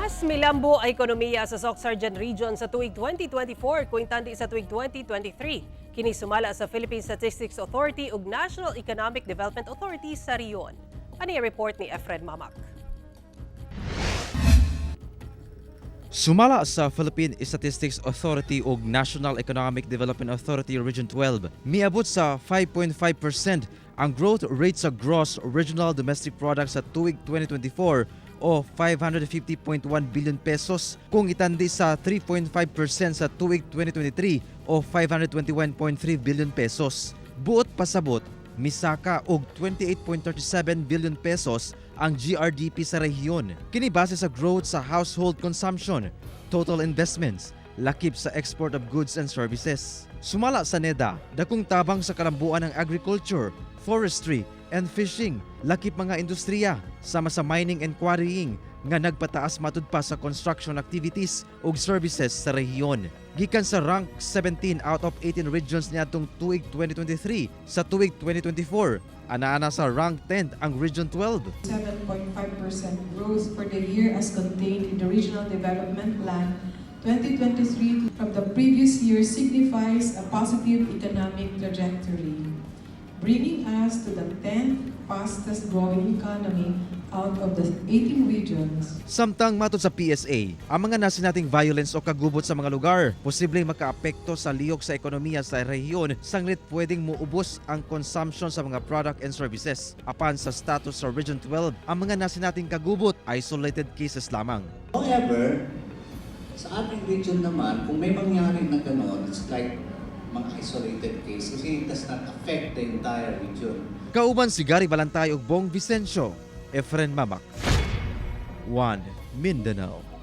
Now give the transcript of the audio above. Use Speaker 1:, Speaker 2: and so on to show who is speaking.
Speaker 1: Mas milambo ang ekonomiya sa Soccsksargen Region sa tuig 2024 kung itandi sa tuig 2023. Kini sumala sa Philippine Statistics Authority ug National Economic Development Authority sa rehiyon. Ani ang report ni Efren Mamak.
Speaker 2: Sumala sa Philippine Statistics Authority ug National Economic Development Authority Region 12, miabot sa 5.5% ang growth rate sa gross regional domestic product sa tuig 2024 o 550.1 billion pesos kung itandi sa 3.5% sa tuig 2023 o 521.3 billion pesos. Buot pasabot, misaka og 28.37 billion pesos ang GRDP sa rehiyon. Kini base sa growth sa household consumption, total investments, lakip sa export of goods and services. Sumala sa NEDA, dakong tabang sa kalambuan ng agriculture, forestry, and fishing, lakip mga industriya, sama sa mining and quarrying, nga nagpataas matud pa sa construction activities ug services sa rehiyon. Gikan sa rank 17 out of 18 regions niadtong tuig 2023 sa tuig 2024, ana-ana sa rank 10 ang Region 12.
Speaker 3: 7.5% growth for the year as contained in the Regional Development Plan 2023 from the previous year signifies a positive economic trajectory, bringing us to the 10th fastest growing economy out of the 18 regions.
Speaker 2: Samtang matod sa PSA, ang mga nasinating violence o kagubot sa mga lugar posibleng makaapekto sa lihok sa ekonomiya sa rehiyon, sanglit pwedeng muubos ang consumption sa mga product and services. Apan sa status sa Region 12, ang mga nasinating kagubot, isolated cases lamang.
Speaker 4: However, sa ating region naman, kung may mangyari na gano'n, it's like mga isolated case kasi it does not affect the entire region.
Speaker 2: Kauban si Gary Balantay ug Bong Vicencio, Efren Mamak. 1 Mindanao.